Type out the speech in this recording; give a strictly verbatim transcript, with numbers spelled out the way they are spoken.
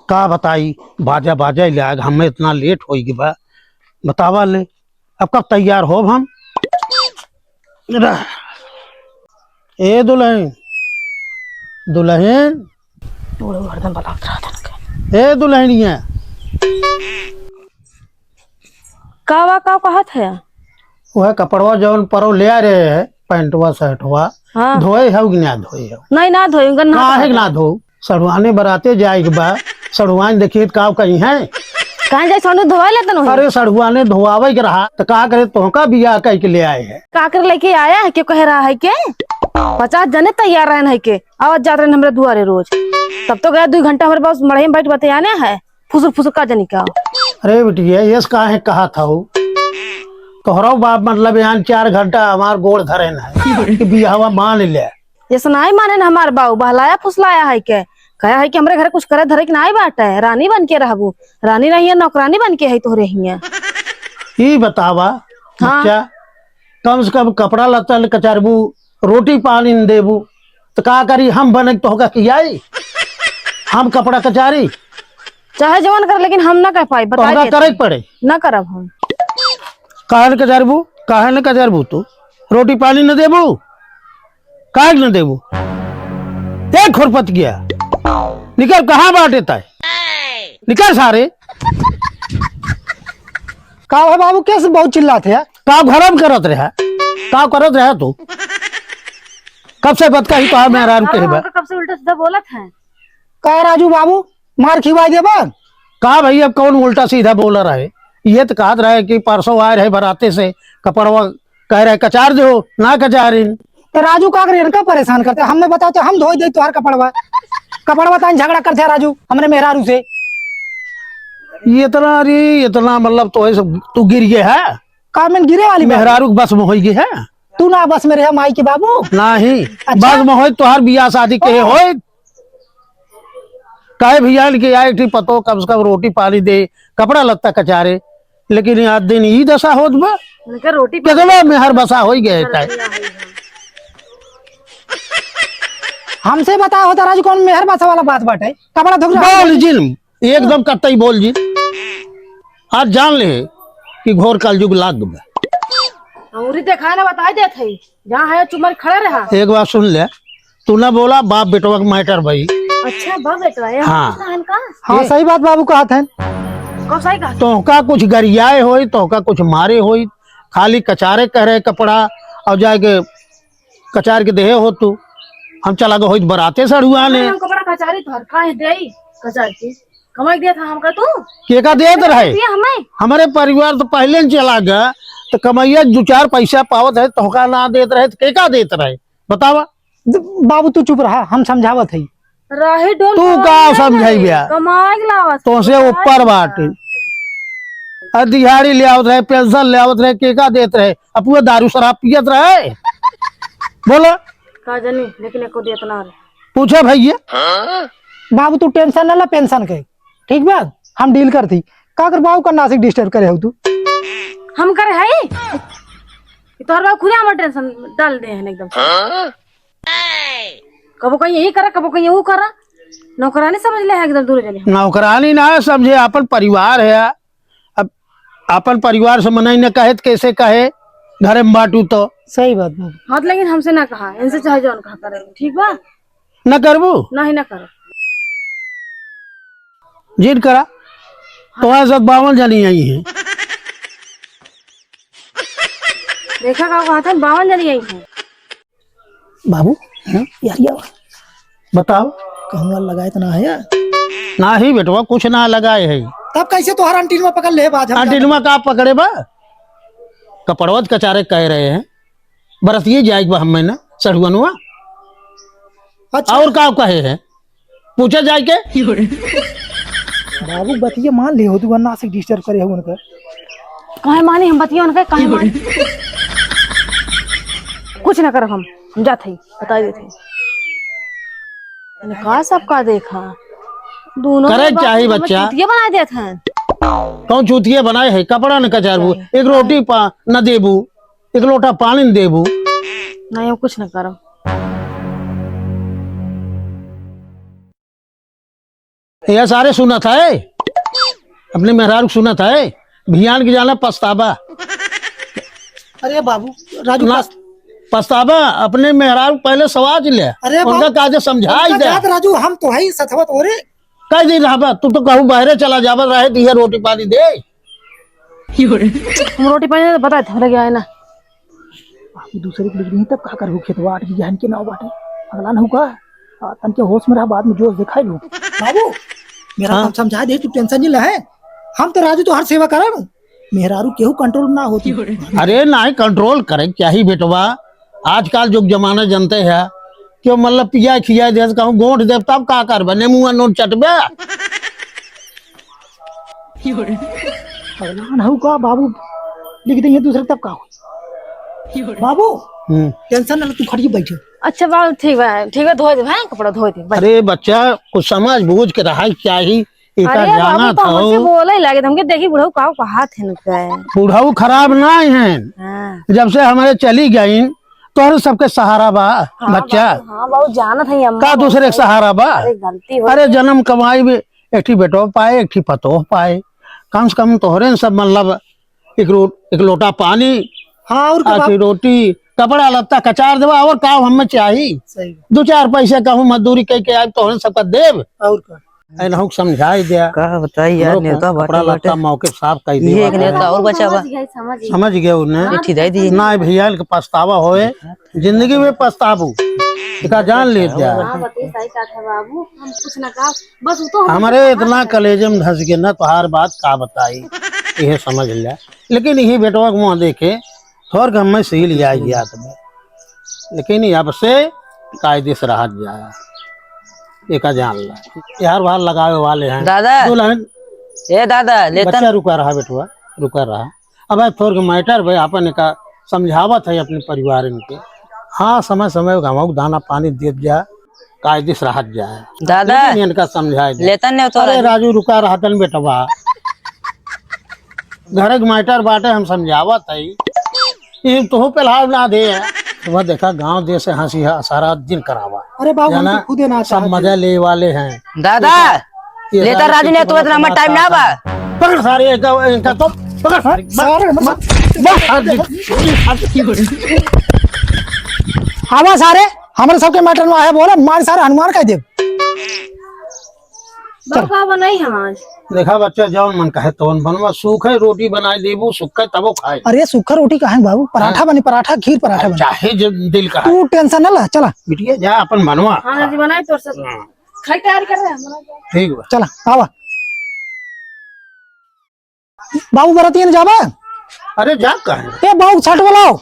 का बताई, बाजा बाजा लाग, हमें इतना लेट होइ गइ बा, बतावा ले, अब कब तैयार होब हम? रह। ए दुलहिन, दुलहिन, बूढ़ो हरदम बलात रहत हन के। ए दुलहिनिया। का बा, का कहत है? वह कपड़वा जौन परो ले आ रहे है, पैंटवा, शर्टवा, हाँ। धोए हउ कि ना धोए हउ? नहीं, ना धोए, उनका ना काहे धोए। ना धो? सड़ुआने बराते जाए के बा, सड़ुआन देखिए त का कही है? कहाँ जाए, सड़ुआने धोए लेते नहीं? अरे, सड़ुआने धोआवे के रहा, त का करे, तोहका बियाह कइ के ले आए है। का करे लेके आया है, क्यों कह रहा है के? पचास जने तैयार रहन है के, आवत जात रहन हमरे दुआरे रोज। तब तो गया, दुइ घंटा हमरे पास मड़ई में बैठ बतियाने है, फुसुर फुसुर का जनी का। अरे बिटिया, ये काहे कहा था वो? तोहरो बाप मतलब यहाँ चार घंटा हमार गोड़ धरे ना है कि बियाहवा मान ले। जैसे नाई माने न हमार बाऊ, बहलाया फुसलाया है के, कहा है कि हमरे घर कुछ करे धरे के नाई बाटे, रानी बन के रहबू, रानी नहीं है, नौकरानी बन के है तोहरे हियाँ। ई बतावा, हाँ। बच्चा, कम से कम कपड़ा लत्ता न कचारबू, रोटी पानी न देबू, त का करी हम बने तोहका खियाई? हम कपड़ा कचारी? चाहे जवन कर, लेकिन हम ना कह पाई, बता तोहका देते। करे के पड़े। ना करब हम। काहे न कचारबू? काहे न कचारबू तू? रोटी पानी न देबू? काहे न देबू? ए खुरपत गया, निकल, कहाँ बाटे ताय? निकल सारे। का है बाबू, कैसे बहुत चिल्लात है? का घर में करत रहा? का करत रहा तू? कब से बतकही तोहार मेहरारू के बा? कब से उल्टा सीधा बोलत है? का राजू बाबू, मार खिवाई देबा? का भाई, अब कौन उल्टा सीधा बोल रहा है? ये तो कहत रहे कि परसों आए रहे बराते से, कपड़वा कह रहे कचार दो, ना कचारिन। तो राजू का करे, इनका परेशान करते, हमने बताओ तो हम धोई दे तोहार कपड़वा। कपड़वा तान झगड़ा करते हैं राजू, हमरे मेहरारू से। ये इतना, अरे, इतना मतलब तो है सब, तू गिर गए है? का मैं गिरे वाली बात? मेहरारू के बस में होई गई है? तू ना बस में रहे माई के बाबू? नहीं, अच्छा। बस में होई तोहार बियाह शादी के होई। काहे भैया इनके आए थी पतो, कम से कम रोटी पानी दे, कपड़ा लत्ता कचारे, लेकिन आज दिन ई दशा होत बा। उनके रोटी कितना मेहर बसा होई गए है। हमसे बता होता राजू, कौन मेहर बसा वाला बात बाटे? कपड़ा धोक रहा बोल जिन, एकदम कतई बोल जिन। आज जान ले कि घोर कलयुग लाग बा। अंगूरी देखा ना, बताई देत है, जहाँ है चुमर खड़ा रहा। एक बात सुन ले, तू ना बोला, बाप बेटवा के मैटर भाई। अच्छा, बाप बेटवा है, हाँ। हाँ, सही बात बाबू कहत हैं। कब सही कहत? तोहका कुछ गरियाए होई, तोहका कुछ मारे होई, खाली कचारे कह रहे कपड़ा और जाके कचार के देहे हो तू। हम चला गए होई बराते सड़ुआने। हम कपड़ा कचारी तोहर काहे देई? कचार के कमाई देत है हमका तू? केका देत रहे? दिया हमें। हमारे परिवार तो पहले न चला गया, तो कमैया दो चार पैसा पावत है, तोहका ना देत रहे, तो केका देत रहे? बतावा। द-, बाबू, तू चुप रहा, हम समझावत हई। रहे डोल तू का समझाई बे? कमाई के लावत तोसे ऊपर बाटे। आ दिहाड़ी ले आवत रहे, पेंशन ले आवत रहे, केका देत रहे? अब पूरा दारू शराब पियत रहे। बोलो। का जानी, लेकिन एको देत ना रहे। पूछे भैया। बाबू, तू टेंशन ना ला पेंशन के, ठीक बा? हम डील करती। का कर बाबू का नासिक डिस्टर्ब करे हो तू? हम करे हई? तोहर बाबू खुदे हमर टेंशन डाल दे हैं एकदम से। कबो कहीं यही करा, कबो कहीं यहू करा। नौकरानी समझ ले है एकदम दोनों जने। नौकरानी ना समझे, अपन परिवार है। अब अपन परिवार से मनई न कहे त कैसे कहे, घरे में बाटू तो। सही बात बा। हाँ, तो लेकिन हमसे ना कहा, इनसे चाहे जौन कहा करे, ठीक बा? ना करबू? नहीं, ना करब। जिन करा, तोहरे साथ बावन जनी आई हैं। देखा का कहत हैं, बावन जनी आई हैं। बाबू, हम्म? यार, यार। बताओ। कहूँगा लगाए तो ना है यार? ना ही बेटवा, कुछ ना लगाए है। तब कैसे तोहर अंटिनवा पकड़ ले बाज हम अंटिनवा का पकड़े बा? कपड़वा त कचारे कह रहे हैं। बरतिये जाए बा हमें ना, सड़ुअनवा। अच्छा। और का कहे हैं? पूछे जाए के? बाबू, बतिया मान ले हो, तू वरना से डिस्टर्ब करे हो उनका। काहे मानी हम बतिया उनका, काहे मानी? कुछ ना करब हम, हम जात हई, बताई देत हई। इनका सबका देखा, दोनों करे के चाही बच्चा। चूतिया बना देत हैं। कौन चूतिया बनाए है? कपड़ा न कचारबू, एक रोटी पा न देबू, एक लोटा पानी न देबू। नहीं, हम कुछ ना करब। ये सारे सुनत है, अपने मेहरारू के सुनत है, भियान के जाना पछताबा। अरे बाबू, राजू ना, पछ- पछताबा, अपने मेहरारू पहले सवाज ले, अरे उनका बाबू, काजे समझाई उनका दे। जात राजू, हम तो है ही सथवत हो रे। कई दिन रहबा, तू तो कहूँ बहरे चला जाबा, रहे दिए रोटी पानी दे। हम रोटी पानी तो बताए थे, लगे आए ना। बाबू दूसरे के लिख दी तब का करबू, खेतवा आठ बीघा इनके नाव बाटे, अगला न होगा। आ, तनके होश में रहा, बाद में जोश दिखाई लू। बाबू, मेरा हाँ। काम समझा दे, तू टेंशन नहीं ले, हम तो राजू तो हर सेवा करब, मेहरारू केहू कंट्रोल ना होती। अरे नाहीं, कंट्रोल करे क्या ही बेटवा, आजकल जो जमाना जानते हैं, क्यों मतलब पिया खिया दे, कहूँ गोंठ देव तब का करबे, नेमुआ नोट चटबे। अगला न होगा बाबू, लिख देंगे दूसरे तब का हो। बाबू, हम्म। टेंशन ना ले, तू खड़ी बैठे। अच्छा बाबू, ठीक बा, ठीक बा, धोए दे भाई, कपड़ा धोए दे, बैठ। अरे बच्चा, कुछ समझ बूझ के रहा चाहिए, एका अरे बाबू, जानत तो हमसे हो। बोले ही लागे, हमके देखी बुढ़ऊ का कहात है न का। बुढ़ऊ खराब ना है, हाँ। जब से हमारे चली गई, तोहरे सबके सहारा बा, हाँ बच्चा। बाबू, हाँ बाबू, जानत है अम्मा का बहुत दूसरे के सही। सहारा बा? अरे गलती हो अरे गई। जन्म कमाई में एक ठी बेटो पाए, एक ठी पतोह पाए, कम से कम तोहरे न सब मतलब एक रो-, एक लोटा पानी, हाँ, और का आखिर बाप? रोटी, कपड़ा लत्ता कचार देवा, और का हमें चाही? सही बात। दो चार पैसे कहूँ मजदूरी कई के आए, तोहरे सबका देब। और का? ऐनहू के समझाई दिया। का बताई यार, हमरो नेता कपड़ा बाटे, लत्ता बाटे। मौके साफ कई ये देवा। एक नेता और बचा बा। समझ गए, समझ गए। समझ गए उन्हें। हाँ, एक ठिदाई दी। ना भैया, इनके पछतावा होए, जिंदगी में पछताबू। एका जान ले दिया। हाँ, बताइए, सही बात है बाबू, हम कुछ ना कहा। बस वो तो हम हमारे इतना कलेजे में धंस गए ना, तोहार बात का बताई, यह समझ ले। लेकिन यही बेटवा के मुँह देखे, थोर के हमें सील जाए गया तुम्हें। लेकिन अब से कायदे से रहत जाए, एका जान ला। यार बाहर लगावे वाले हैं। दादा। दुल्हन। ए दादा, लेतन। बच्चा रुका रहा बेटवा, रुका रहा। अब थोर के मैटर भाई अपन एका समझावत है अपने परिवार इनके। हाँ, समय समय गहूँ दाना पानी देत जा। कायदे से रहत जाए। दादा, लेकिन इनका समझाए दे। लेतन ने तो अरे राजू। राजू, रुका रहतन बेटवा। घर के मैटर बाटे, हम समझावत है। ये तो पेल्हाव ना दे। वह देखा, गांव देश से हंसी है, सारा दिन करावा। अरे बाबू, हम जाना, तो खुदे ना सब चाहते। मजा ले वाले हैं। दादा, ये लेता सारे राजू ने, पीछे तू इतना वाला मत टाइम ना बा। पकड़ सारे, इनका, इनका तो पकड़ सारे। सारे, बस, बस, बस, आवा सारे, हमरे सबके मैटर में आया बोला, मार सारे हनुमान कह दे। चल। बाबा नहीं हम आज। देखा बच्चा, जौन मन कहे तौन बनवा, सूखे रोटी बनाई देबू, सूखे तबो खाए। अरे सूखा रोटी काहे बाबू, पराठा हाँ। बनी, पराठा, खीर पराठा बनी। चाहे जो दिल का। तू टेंशन ना ला, चला। बिटिया जा अपन बनवा। हाँ जी, बनाई तोर सब। हाँ। खाई तैयारी कर रहे हैं, बनाई। ठीक बा। चला, आवा। बाबू बरतियन जाबा? अरे जा काहे? ए बाबू छठ बोलाओ।